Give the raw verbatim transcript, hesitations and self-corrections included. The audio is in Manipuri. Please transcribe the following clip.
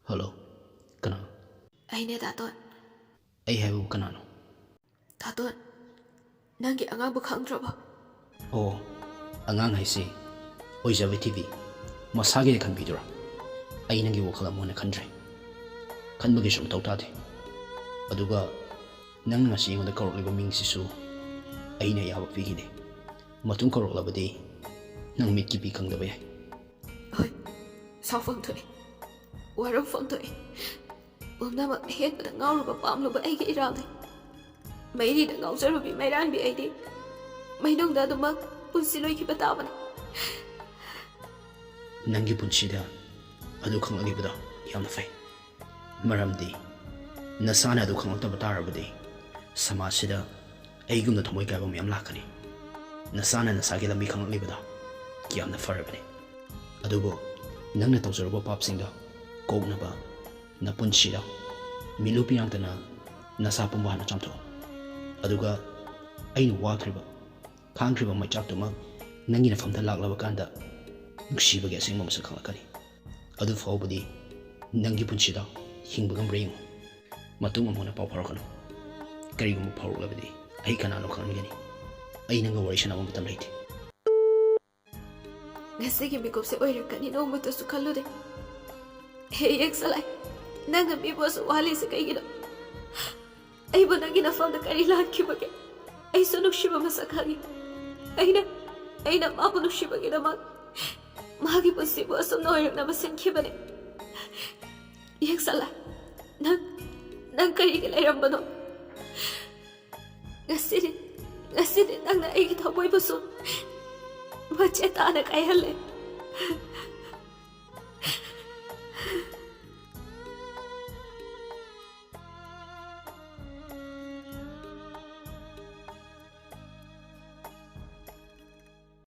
ꯍꯜꯂꯣ, ꯀꯅꯥ? ꯑꯩꯅꯦ ꯗꯥꯇꯣꯟ꯫ ꯑꯩ ꯍꯥꯏꯕꯕꯨ ꯀꯅꯥꯅꯣ? ꯗꯥꯇꯣꯟ, ꯅꯪꯒꯤ ꯑꯉꯥꯡꯕꯨ ꯈꯪꯗ꯭ꯔꯕꯣ? ꯑꯣ, ꯑꯉꯥꯡ ꯍꯥꯏꯁꯤ ꯑꯣꯏꯖꯕ ꯊꯤꯕꯤ ꯃꯁꯥꯒꯤꯗꯤ ꯈꯟꯕꯤꯗꯨꯔꯥ? ꯑꯩ ꯅꯪꯒꯤ ꯋꯥꯈꯜ ꯑꯃꯨꯛ ꯍꯟꯅ ꯈꯟꯗ꯭ꯔꯦ꯫ ꯈꯟꯕꯒꯤꯁꯨ ꯃꯊꯧ ꯇꯥꯗꯦ꯫ ꯑꯗꯨꯒ ꯅꯪꯅ ꯉꯁꯤ ꯑꯩꯉꯣꯟꯗ ꯀꯧꯔꯛꯂꯤꯕ ꯃꯤꯡꯁꯤꯁꯨ ꯑꯩꯅ ꯑꯌꯥꯕ ꯄꯤꯈꯤꯗꯦ꯫ ꯃꯇꯨꯡ ꯀꯧꯔꯛꯂꯕꯗꯤ ꯅꯪ ꯃꯤꯠꯀꯤ ꯄꯤ ꯈꯪꯗꯕ ꯌꯥꯏ꯫ ꯍꯣꯏ, ꯁꯥꯎꯐꯝ ꯊꯣꯛꯏ, ꯋꯥꯔꯧꯐꯝ ꯊꯣꯛꯏ꯫ ꯄꯨꯝꯅꯃꯛ ꯍꯦꯟꯕꯗ ꯉꯥꯎꯔꯨꯕ ꯄꯥꯝꯂꯨꯕ ꯑꯩꯒꯤ ꯏꯔꯥꯜꯅꯤ꯫ ꯃꯩꯔꯤꯗ ꯉꯥꯎꯖꯔꯨꯕꯤ ꯃꯩꯔꯥꯟꯕꯤ ꯑꯩꯗꯤ ꯃꯩꯅꯨꯡꯗ ꯑꯗꯨꯃꯛ ꯄꯨꯟꯁꯤ ꯂꯣꯏꯈꯤꯕ ꯇꯥꯕꯅꯤ꯫ ꯅꯪꯒꯤ ꯄꯨꯟꯁꯤꯗ ꯑꯗꯨ ꯈꯪꯂꯛꯂꯤꯕꯗꯣ ꯌꯥꯝꯅ ꯐꯩ꯫ ꯃꯔꯝꯗꯤ ꯅꯁꯥꯅ ꯑꯗꯨ ꯈꯪꯂꯛꯇꯕ ꯇꯥꯔꯕꯗꯤ ꯁꯃꯥꯖꯁꯤꯗ ꯑꯩꯒꯨꯝꯅ ꯊꯃꯣꯏ ꯀꯥꯏꯕ ꯃꯌꯥꯝ ꯂꯥꯛꯀꯅꯤ꯫ ꯅꯁꯥꯅ ꯅꯁꯥꯒꯤ ꯂꯝꯕꯤ ꯈꯪꯂꯛꯂꯤꯕꯗꯣ ꯌꯥꯝꯅ ꯐꯔꯕꯅꯤ꯫ ꯑꯗꯨꯕꯨ ꯅꯪꯅ ꯇꯧꯖꯔꯨꯕ ꯄꯥꯞꯁꯤꯡꯗꯣ ꯀꯣꯛꯅꯕ ꯅꯄꯨꯟꯁꯤꯗ ꯃꯤꯠꯂꯨ ꯄꯤꯌꯥꯡꯇꯅ ꯅꯁꯥ ꯄꯨꯝꯕ ꯍꯥꯟꯅ ꯆꯥꯝꯊꯣꯛꯑꯣ꯫ ꯑꯗꯨꯒ ꯑꯩꯅ ꯋꯥꯈ꯭ꯔꯤꯕ, ꯈꯥꯡꯈ꯭ꯔꯤꯕ ꯃꯩꯆꯥꯛꯇꯨꯃꯛ ꯅꯪꯒꯤ ꯅꯐꯝꯗ ꯂꯥꯛꯂꯕ ꯀꯥꯟꯗ ꯅꯨꯡꯁꯤꯕꯒꯤ ꯑꯁꯦꯡꯕ ꯃꯁꯛ ꯈꯪꯂꯛꯀꯅꯤ꯫ ꯑꯗꯨ ꯐꯥꯎꯕꯗꯤ ꯅꯪꯒꯤ ꯄꯨꯟꯁꯤꯗ ꯍꯤꯡꯕ ꯉꯝꯕ꯭ꯔꯥ ꯌꯦꯡꯉꯨ꯫ ꯃꯇꯨꯡ ꯑꯃꯨꯛ ꯍꯟꯅ ꯄꯥꯎ ꯐꯥꯎꯔꯛꯀꯅꯨ꯫ ꯀꯔꯤꯒꯨꯝꯕ ꯐꯥꯎꯔꯛꯂꯕꯗꯤ ꯑꯩ ꯀꯅꯥꯅꯣ ꯈꯪꯍꯟꯒꯅꯤ꯫ ꯑꯩ ꯅꯪꯒ ꯋꯥꯔꯤ ꯁꯥꯟꯅꯕ ꯃꯇꯝ ꯂꯩꯇꯦ꯫ ꯉꯁꯤꯒꯤ ꯃꯤꯀꯨꯞꯁꯦ ꯑꯣꯏꯔꯛꯀꯅꯤ ꯅꯣꯡꯃꯇꯁꯨ ꯈꯜꯂꯨꯗꯦ꯫ ꯍꯦ ꯌꯦꯛꯁꯂꯥꯏ, ꯅꯪꯅ ꯃꯤꯕꯨ ꯑꯁꯨꯛ ꯋꯥꯍꯜꯂꯤꯁꯦ ꯀꯩꯒꯤꯅꯣ? ꯑꯩꯕꯨ ꯅꯪꯒꯤ ꯅꯐꯝꯗ ꯀꯔꯤ ꯂꯥꯟꯈꯤꯕꯒꯦ? ꯑꯩꯁꯨ ꯅꯨꯡꯁꯤꯕ ꯃꯁꯛ ꯈꯪꯉꯤ꯫ ꯑꯩꯅ, ꯑꯩꯅ ꯃꯥꯕꯨ ꯅꯨꯡꯁꯤꯕꯒꯤꯗꯃꯛ ꯃꯥꯒꯤ ꯄꯨꯟꯁꯤꯕꯨ ꯑꯁꯨꯝꯅ ꯑꯣꯏꯔꯛꯅꯕ ꯁꯤꯟꯈꯤꯕꯅꯤ꯫ ꯌꯦꯛꯁꯂꯥꯏ, ꯅꯪ, ꯅꯪ ꯀꯔꯤꯒꯤ ꯂꯩꯔꯝꯕꯅꯣ? ꯉꯁꯤꯗꯤ, ꯉꯁꯤꯗꯤ ꯅꯪꯅ ꯑꯩꯒꯤ ꯊꯃꯣꯏꯕꯨꯁꯨ ꯃꯆꯦꯠ ꯇꯥꯅ ꯀꯥꯏꯍꯜꯂꯦ꯫